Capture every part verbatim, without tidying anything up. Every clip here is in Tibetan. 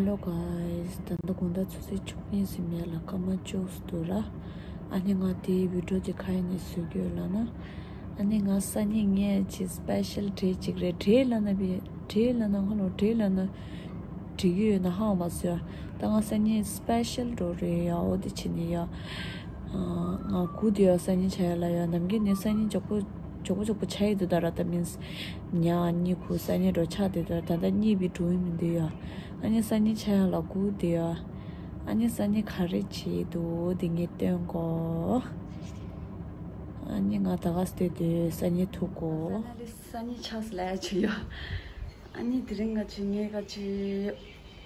Hello guys, ད་ལྟ་དགོང་དག་ཆུ་ཚོད་བཅུ་གཉིས་ཟིན་མེད་ལ་སྐར་མ་བཅུ་ཙམ་འདུག་ར། ཨ་ནི་ང་དེའི་བི་ཌིའོ་དེ་ག་ཡིན་ནས་བཟོ་རྒྱུ་ཡོད་ལབ་ན། ཨ་ནི་ང་སང་ཉིན་ངས་ཅིག་སི་པེ་ཤལ་ཌེ་ཅིག་རེད། ཌེ་ལབ་ན་བི་ཌེ་ལབ་ན་ཁ་ལོ་ཌེ་ལབ་ན་འགྲིག་གི་ཡོད་ན་ཧ་མ་སོ་ཡ། ད་ང་སང་ཉིན་སི་པེ་ཤལ་འགྲོ་རེད་ཡ། འོ་དེ་བྱས་ནས་ཡ། ང་སྒུག་བསྡད་ཡོད། སང་ཉིན་ཆགས་ཡ་ལ་ཡ། ནམ་རྒྱུན་ནས་སང་ཉིན་མགྱོགས་པོ་མགྱོགས་པོ་མགྱོགས་པོ་ཆགས་ཡི་འདུག་ད་ར། ད་མིན་སི་ཉ་གཉིས་གུ་སང་ཉིན་འགྲོ་ཆགས་བསྡད་འདུག་ད་ལྟ་གཉིས་པའི་འགྲོ་ཡི་མི་འདུག་ཡ། ཨ་ནི་སང་ཉིན་ཆགས་ཡ་ལ་སྒུག་བསྡད་ཡོད། ཨ་ནི་སང་ཉིན་ག་རེ་བྱེད་འདུག་དེ་ངས་སྟོན་གོ། ཨ་ནི་ང་ད་ག་སྟེ་དུས་སང་ཉིན་ཐུག་གོ། སང་ཉིན་ཆགས་ལས་བྱེད་ཡོད། ཨ་ནི་དེ་རིང་ང་ཅི་ངས་ག་ཅི་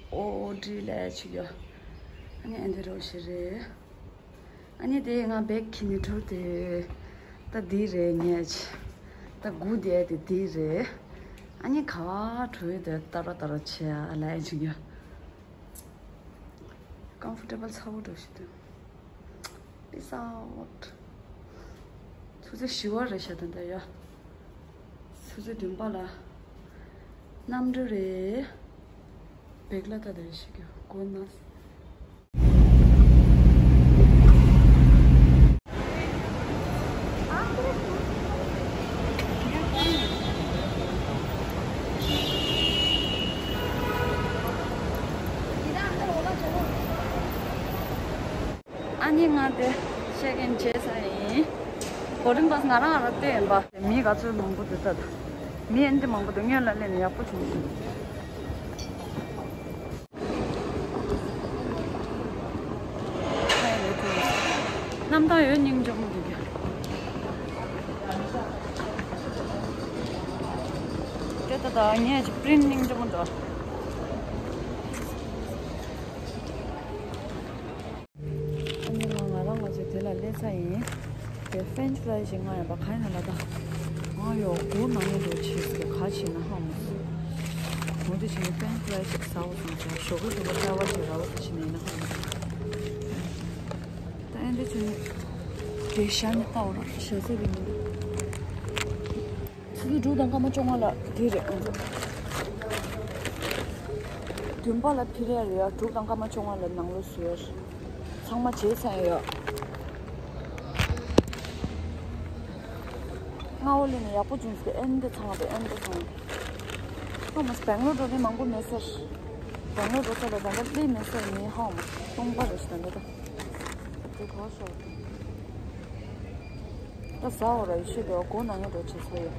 ཨོ་ཨོ་ཌི་ལས་བྱེད་ཡོད། ཨ་ནི་ཨ་འདི་རོ་ཞེ་རེད། ཨ་ནི་དེ་ང་བེག་ཁྱེར་ནས་འགྲོ་དེ། ད་འདི་རེད་ངས། ད་སྒུག་བསྡད་དེ་འདི་རེད། ཨ་ནི་ག་བ་འགྲོ་ཡོད་དེ་ཏར་ཏར་བྱེད་ཨ་ལས་བྱེད་ཡོད། ཀམ་ཕོར་ཊེ་བལ་ཚ་བོ་འགྲོ་ཞིག་འདུག Peace out. ཆུ་ཚོད་བཞི་པ་རེད་ཤག་ད་ལྟ་ཡ། ཆུ་ཚོད་བདུན་པ་ལ། གནམ་གྲུ་རེད། བེག་ལ་ད་ད་རེ་ཞིག་གི་གོ་ན། ཨ་ནི་ང་དེ་ཤེག་ཨིན་བྱས་ཚར་ཡིན། བོར་ཌིང་པཱ་སི་ང་རང་ཨ་ར་སྟེ་ཡིན་པ། མི་ག་ཚོད་མང་པོ་འདུག་ད། མི་ཨེ་འདི་མང་པོ་འདུག་སྔོན་ལ་སླེབས་ནས་ཡག་པོ་བྱུང་། གནམ་ཐང་ཡོད་སྙིང་རྗེ་མོ་འདུག་གི། དེ་ད་ད་ངས་ཅིག་པི་རིན་སྙིང་རྗེ་མོ་འདུག་ཨ་ནི་ང་ང་རང་ང་ཚོ་དེ་ལ་སླེབས་ཚར་ཡིན། དེ་ཕེན་ཕི་རའི་ཞིག་མངགས་ཡོད་པ་ག་ཡིན་ན་ལ་ད། ང་ཡོ་གུ་ནང་ཡོད་འགྲོ་ཆེ་ཟེར་ག་བྱེད་ན་ཧ་མ་སོང་། མོ་དེ་བྱས་ནས་ཕེན་ཕི་རའི་ཞིག་ཟ་འོ་སོང་ཟེར་ཞོགས་པ་ཞོགས་པ་ཅ་བ་ཞིག་ར་འོ་ཟེར་བྱས་ནས་ཡིན་ན་ཧ་མ་སོང་། ད་ཨེ་འདྲ་བྱས་ནས་དེ་ཤ་ནི་ལྟ་འོ་ར་ཤ་ཟ་རེད་མི་འདུག་ཆུ་ཚོད་དྲུག་དང་སྐར་མ་བཅོ་ལྔ་ལ་དེ་རེད། བདུན་པ་ལ་ཕི་རེ་རེད་ཡ། དྲུག་དང་སྐར་མ་བཅོ་ལྔ་ལ་ནང་ལོགས་བཟོས། ཚང་མ་བྱས་ཚར་ཡོད། སྔ་བོ་ལས་ནས་ཡག་པོ་བྱུང་ཟེར་ཨེ་འདི་ཚང་བ་དེ་ཨེ་འདི་ཚང་བ། ཧ་མ་སོང་། སྦེང་ལོར་འགྲོ་མཁན་མང་པོ་མེད་ཟེར། སྦེང་ལོར་འགྲོ་ས་ལ་ད་ལྟ་སླེབས་མེད་ཟེར་མི་ཧ་མ་སྟོང་པ་རེད་ཟེར་ད་ལྟ། དེ་གོ་ཤོར། ད་ཟ་འོ་ར་ཡི་ཤོད་དེ་སྒོ་ནང་ཡོད་འགྲོ་བྱེད་ས་ཡོད།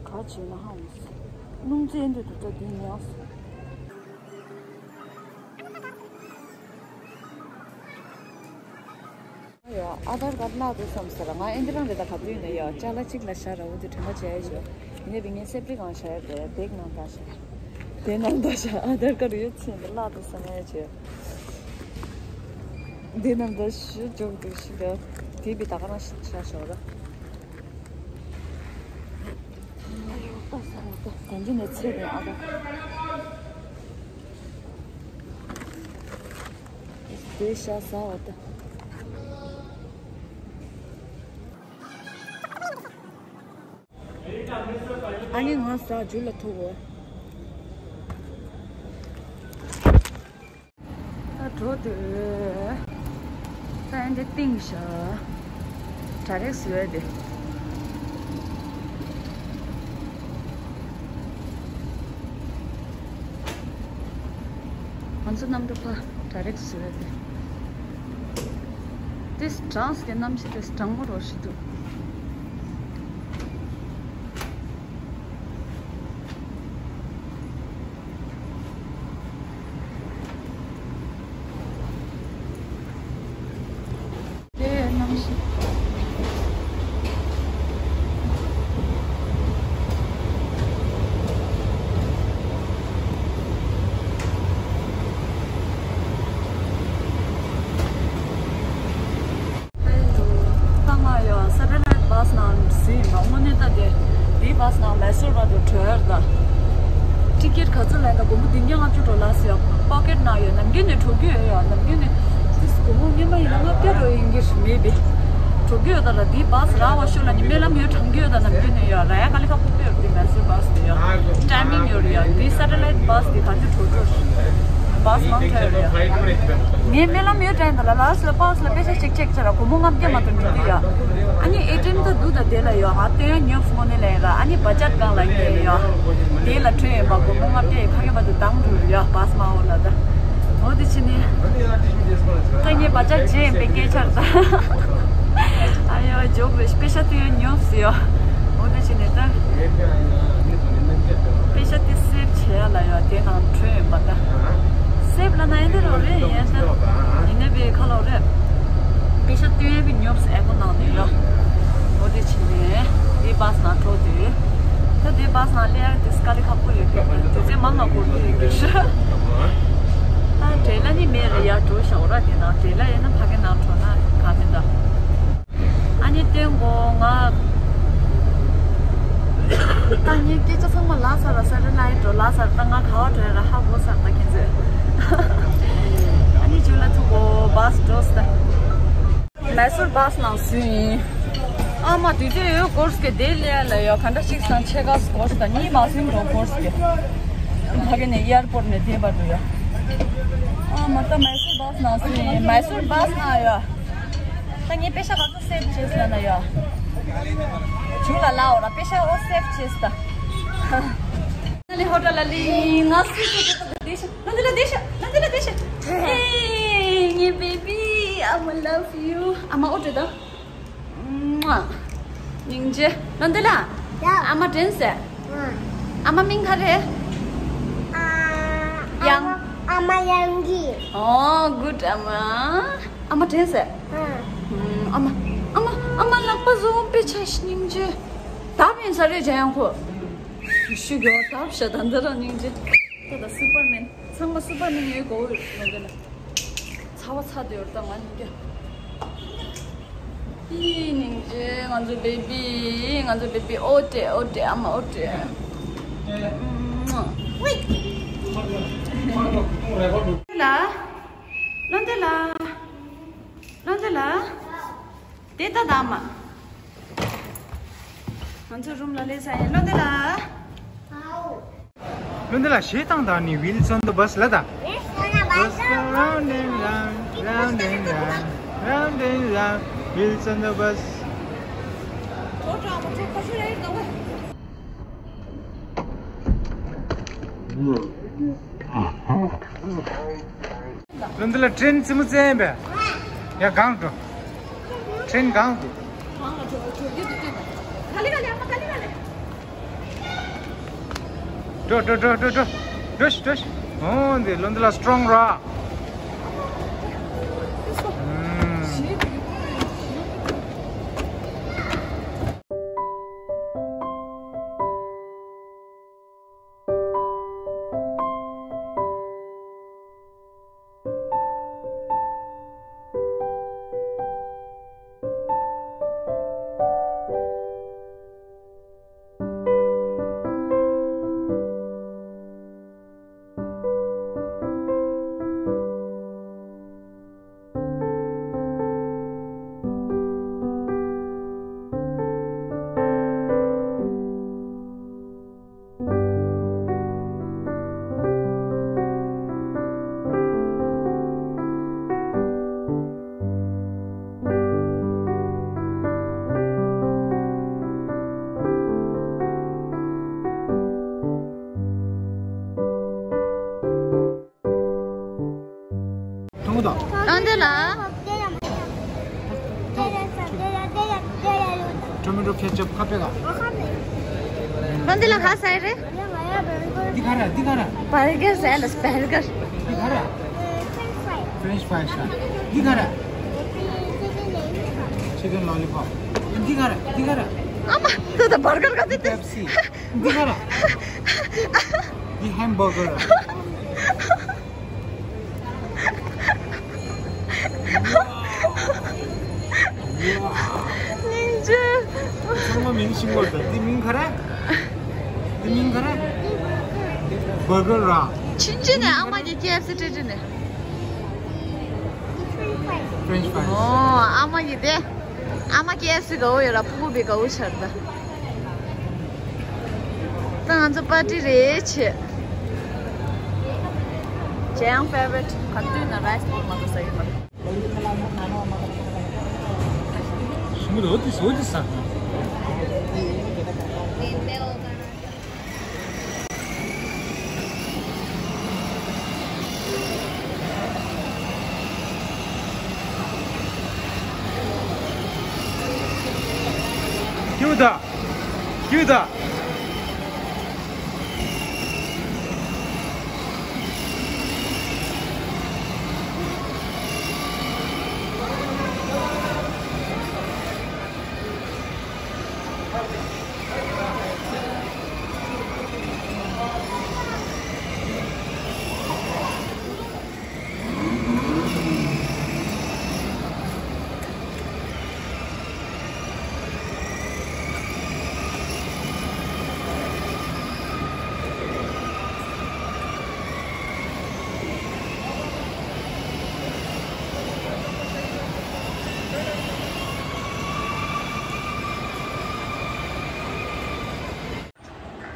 ག་བྱེད་ན་ཧ་མ་སོང་། སྣུམ་རྩེ་འདི་དུ་ད་འདི་ཉག་སོང་། ཡ། ཨ་དར་ཀར་བརླག་འདུག་བསམ་ཟེར། ང་ཨེ་འདི་རང་རེད། ད་ག་དུས་ནས་ཡ་ཅ་ལག་གཅིག་ལ་བཞག་ར་འོ་དེ་དྲན་པ་བྱས་ཡ་བྱས། ཡིན་ནའི་ངས་སེབ་ཏི་གང་བཞག་ཡ་དེ་བེག་ནང་ད་བཞག་དེ་ནང་ད་བཞག་ཨ་དར་ཀར་ཡོད་ཚད་འདི་བརླག་འདུག་བསམ་ཡ་བྱས། འདི་ནང་ད་ཞུ་འཇོག་འདུག་ཞིག་ད་དེ་བི་ད་ག་རང་ཞིག་བཞག་ཞོག་ར། ད་འདི་ནས་ཚེ་རིང་ཨ་ད། དེ་ཤ་ཟ་བ་ད། ཨ་ནི་ང་ཟ་རྒྱུ་ལ་ཐུག་གོ། ད་འགྲོ་དུས། ད་ཨེ་འདྲ་བཏིང་བཞག་ཌ་རེག་བཟོས་ཏེ། ང་ཚོ་གནམ་གྲུ་ཕར་ཌ་རེག་བཟོས་ཏེ། དེ་གྲང་ས་གི་གནམ་གཤིས་དེ་གྲང་མོ་རོ་ཞིག་འདུག་དེ་གནམ་གཤིས། ད་ང་ཡང་སེ་ཊ་ལའིཊ་བྷ་སི་ནང་ཟིན་མ། དངོས་གནས་ད་དེ་འདིའི་བྷ་སི་ནང་མེ་སོར་བར་དུ་བྲོས་ཡོད་ད། ཊི་ཀེ་ཊི་ག་ཚོད་ལེན་ད། སྒོར་མོ་བདུན་བརྒྱ་ལྔ་བཅུ་འགྲོ་ལགས་ཟེར་ཡ། པོ་ཀེ་ཊི་ནང་ཡོད། ནམ་རྒྱུན་ནས་འགྲོ་རྒྱུ་ཡོད་ཡ། ནམ་རྒྱུན་ནས་ཏིས་སྒོར་མོ་སྔོན་མ་ཡིན་ན་ལྔ་བརྒྱ་འགྲོ་ཡིན་གྱི་མེད་པས། འགྲོ་གི་ཡོད་ད་ལ། འདི་བཱས་རག་པ་ཤོད་ལ་ནི་སྨོན་ལམ་ཡོད་དྲང་གི་ཡོད་ད། ནམ་རྒྱུན་ནས་ཡོད་ར་ཡ་ག་ལེ་ཁ་ཕུག་གི་ཡོད། འདི་མེ་སུར་བཱས་འདི་ཡོད། ཊའི་མིང་ཡོད་རེད་ཡ། འདི་སེ་ཊེ་ལའིཊ་བཱས་འདི་ག་ཚོད་འགྲོ་འགྲོ། བཱས་མང་དྲགས་རེད་ཡ། ངས་སྨོན་ལམ་ཡོད་དྲན་ད་ལ། ལཱ་སི་ཊི་ལ་བཱས་ལ་པེ་ཤ་ཅིག་ཅེག་བྱས་ར། སྒོར་མོ་ལྔ་བརྒྱ་མ་གཏོགས་འགྲོ་གི་ཡ། ཨ་ནི་ཨེ་ཊི་ཨེམ་ད་འདུག་ད། དེ་ལ་ཡོད། ང་སྟོན་ཡ་ཉོབ་སོང་ནི་ལས་ར། ཨ་ནི་བ་ཇེཊ་སྒང་ལ་ཡོད་ཡ། དེ་ལ་འཕྲོད་ཡོད་པ། སྒོར་མོ་ལྔ་བརྒྱ་ཡི་ཕ་གི་བར་དུ་བཏང་འགྲོ་ཡ། བཱས་མང་བོ་ལ་ད། འོ་དེ་བྱས་ནི། ད་ངས་བ་ཇེཊ་བརྗེད་ཡིན་པའི་སྐད་ཆ་རེད་ད། ཨ་ཡོ་ཇོབ་རེད། པེ་ཤ་དེ་ཡང་ཉོབ་སི་ཡོ། འོ་དེ་བྱས་ནས་ད། པེ་ཤ་དེ་སེབ་བྱེད་ཡ་ལ་ཡོ། དེ་ནང་འཕྲོད་ཡོད་པ་ད། སེབ་ལ་ན་ཡིན་དེ་རོ་རེད་ཡིན་ད། ཡིན་ནའི་བའི་ཁ་ལོ་རེད། པེ་ཤ་དེ་ཡང་བའི་ཉོབ་སི་ཨེ་ཀོ་ནང་ནས་ཡོ། འོ་དེ་བྱས་ནས་དེ་བཱས་ནང་འགྲོ་དུས། ད་དེ་བཱས་ནང་སླེབས་ཡ་དེ་དཀའ་ལས་ཁག་པོ་ཡོད་གི། དུས་ཚོད་མང་ང་འགོར་གི་ཡོད་གི་ཤི། ད་ཊེ་རེ་ལ་ནི་མེད་རེད་ཡ། འགྲོ་ཤག་འོ་ར། དེ་ནང་ཊེ་རེ་ལ་ཡིན་ན་ཕ་གི་ནང་འགྲོ་ན་ག་མིན་ད། ཨ་ནི་སྟོན་གོ་ང་། ད་ངའི་སྐད་ཆ་ཚང་མ་ལ་ཚར་ར། སེ་ཊེ་ལའིཊ་འགྲོ་ལ་ཚར། ད་ང་ག་བ་འགྲོ་ཡ་ར་ཧ་གོ་ཚར་ད་ཁྱེད་ཚོས། ཨ་ནི་ཇུ་ལ་ཐུག་གོ་བཱས་འགྲོ་སི་ད། མེ་སུར་བཱས་ནང་ཟུན་ཡིན། ཨ་མ་དུས་ཚོད་ཡོད་སྐོར་སྐད་དེ་ལས་ལ་ཡོད། ག་འདྲ་ཞིག་སང་ཆེ་ག་སྐོར་སྐད་གཉིས་མ་ཟིན་འགྲོ་སྐོར་སྐད། ཕ་གི་ནས་ཨེར་པོར་ནས་དེ་བར་དུ་ཡོད། ཨ་མ་ད་མེ་སུར་བཱས་ནང་ཟུན་ཡིན། མེ་སུར་བཱས་ནང་ཡོད། ད་ངས་པེ་ཤ་ག་ཚོད་སེབ་བྱས་ཟེར་ན་ཡོད། ཇུ་ལ་ལའོ་ར་པེ་ཤ་འོ་སེབ་བྱས་ད། ལི་ཧོ་ཊེལ་ལ་ལི་ང་སུ་སུ་སུ་སུ་སུ། ལོན་ཏི་ལ་བསྡད་ཤག་ལོན་ཏི་ལ་བསྡད་ཤག་ཧེ། ངའི་བེ་བི། I'm love you. ཨ་མ་ཨོ་ཏྲེ་ད། སྙིང་རྗེ། ལོན་ཏི་ལ། ཡ། ཨ་མ་དྲན་སོང་། ཨ་མ་མིང་ག་རེ། ཨ། ཡང་། ཨ་མ་ཡང་གི། ཨོ་གུཌ། ཨ་མ། ཨ་མ་དྲན་སོང་། ཨ་མ། ཨ་མ། ཨ་མ་ལག་པ་བཟོ་དཔེ་ཆ་སྙིང་རྗེ། ད་ཕན་ས་རེ་ཇ་ཡང་ཁོ། ཤུ་གོ་ད་བཤད་ད་འདི་རང་སྙིང་རྗེ། ད་ད་སུ་པར་མེན། ཚང་མ་སུ་པར་མེན་ཡོད་གོ་ཡོད་ནོ་འདི་ལ། ཚ་བ་ཚ་དེ་ཡོད་ད་ང་སྙིང་རྗེ། ཨི་སྙིང་རྗེ། ང་ཚོ་བེ་བི། ང་ཚོ་བེ་བི། ཨོ་ཏྲེ་ཨོ་ཏྲེ། ཨ་མ་ཨོ་ཏྲེ། ལ། ལོན་ཏི་ལ། ལོན་ཏི་ལ། དེ་ད་ད་མ། ང་ཚོ་རུམ་ལ་སླེབས་ཚར་ཡིན། ལོན་ཏི་ལ། ལོན་ཏི་ལ་གཞས་བཏང་དང་ནི། Wheels on the bus ལ་ད། Bus go round and round, round and round, round and round. Wheels on the bus. ལོན་ཏི་ལ་ཊེན་རྩེད་མོ་རྩེ་ཡིན་པས། ཡ་གང་འགྲོ། ཊེན་གང་འགྲོ། འགྲོ་འགྲོ་འགྲོ་འགྲོ་འགྲོ། འགྲོ་ཤི་འགྲོ་ཤི། འོ་འདི་ལོན་ཏི་ལ་སི་ཊོང་ར། ཨུམ། ཐུང་དང་། ཨ་འདི་ལ། ཊོ་མེ་ཊོ་ཁེ་ཆབ་ཁ་པེ་ག། ཨ་འདི་ལ་ཧ་སའི་རེད། འདི་ག་ར། འདི་ག་ར། བར་གར་ཟེར་ལ་བར་གར། འདི་ག་ར། French fries ཤ། འདི་ག་ར། Chicken lollipop འདི་ག་ར། འདི་ག་ར། ཨ་མ་ད་ད་བར་གར་ག་དེ་དེ། Pepsi འདི་ག་ར། འདི་ཧེམ་བར་གར། སྙིང་རྗེ། ཚང་མ་མིང་ཤིང་བར་དང་། འདི་མིང་ག་ར། འདི་མིང་ག་ར། བར་གར་ར། ཕྱིན་ཆད་ནས་ཨ་མ་གི་ཁེ་ཨེཕ་སི་སྤྲད་རྒྱུ་ནས། French fries ཨོ་ཨ་མ་གི་དེ། ཨ་མ་ཀེ་ཨེཕ་སི་དགའ་བོ་ཡོད་ལ། ཕྲུ་གུ་བི་དགའ་བོ་ཆགས་ད། ད་ང་ཚོ་པར་ཊི་རེད་བྱེད། ཇེ་ཡང་ཕེ་ཝ་རི་ཊི་ག་དུས་ན་རའི་སི་བོལ་མ་གཏོགས་ཟ་གི་མ་རེད། ཁྱོད་ད། ཁྱོད་ད།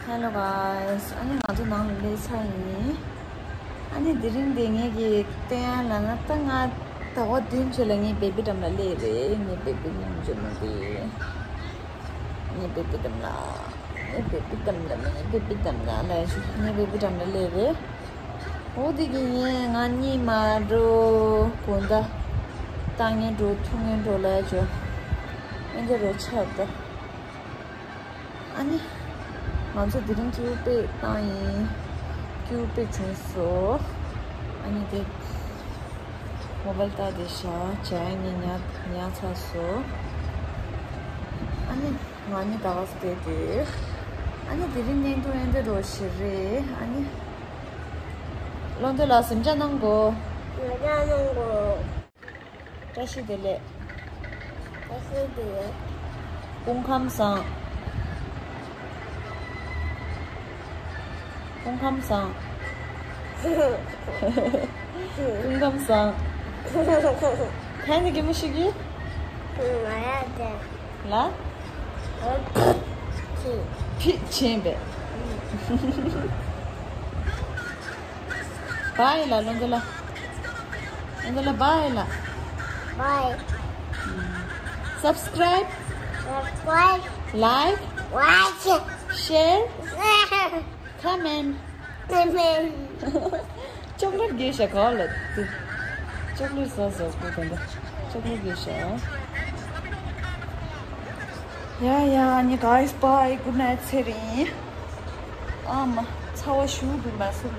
Hello guys, ཨ་ནི་ང་ཚོ་ནང་ལ་སླེབས་ཚར་ཡིན། ཨ་ནི་དེ་རིང་འདི་ངེད་ཀྱི་སྟོན་ཡ་ལ་ན་ད་ང་ཟླ་བ་བདུན་ཅིག་ལ་ངའི་བེ་བི་འགྲམ་ལ་སླེབས་རེད། ངའི་བེ་བི་ཉིན་རྒྱུ་མ་དེ། ངའི་བེ་བི་འགྲམ་ལ། ངའི་བེ་བི་འགྲམ་ལ་ངའི་བེ་བི་འགྲམ་ལ་ལ་ཞུ། ངའི་བེ་བི་འགྲམ་ལ་སླེབས་རེད། འོ་དེ་གི་ཡིན་ང་གཉིས་མ་འགྲོ་དགོང་དག་ལྟ་ངན་འགྲོ་ཐུག་ངན་འགྲོ་ལ་ཞུ། ཨེ་འདི་རོ་ཆགས་ད། ཨ་ནི། ང་ཚོ་དེ་རིང་ཀིའུ་པེ་བཏང་ཡིན། ཀིའུ་པེ་བྱུང་སོ། ཨ་ནི་དེ། མོ་བལ་ཏ་དེ་ཤ་ཇ་ནི་ཉ་ཉ་ཚ་སོ། ཨ་ནི་ང་ནི་ད་ག་སྟེ་དེ། ཨ་ནི་དེ་རིང་ནས་དུ་ཨེ་འདི་རོ་ཞེ་རེད། ཨ་ནི། བློ་འདོད་ལ་སེམས་ཅན་གནང་གོ། སེམས་ཅན་གནང་གོ། བཀྲ་ཤིས་བདེ་ལེགས། བཀྲ་ཤིས་བདེ་ལེགས། སྐུ་ཁམས་བཟང་། སྐུ་ཁམས་བཟང་། སྐུ་ཁམས་བཟང་། ཕན་ནི་གི་མི་ཤིག་གི་ང་ཡ་དེ་ལ། ཕི་ཕི་ཕི་ཕི་ཕི་ཕི་ཕི་ཕི་ཕི་ཕི་བའི། བའི་ལ་ལོ་འདི་ལ། ལོ་འདི་ལ་བའི་ལ། Bye. Subscribe. Subscribe. Like. Like. Share. Share. Comment. Comment. ཅོག་ལེ་ཊི་རྒྱས་ཤ་ག་ལ་དེ། ཅོག་ལེ་ཊི་བཟོ་བཟོ་དགོས་དེ་འདྲ། ཅོག་ལེ་ཊི་རྒྱས་ཤ། ཡ་ཡ་ནི་guys, bye, good night ཟེར་ཡིན། ཨ་མ། ཚ་བ་ཞུ་དགོས་མ་སུ་ལ།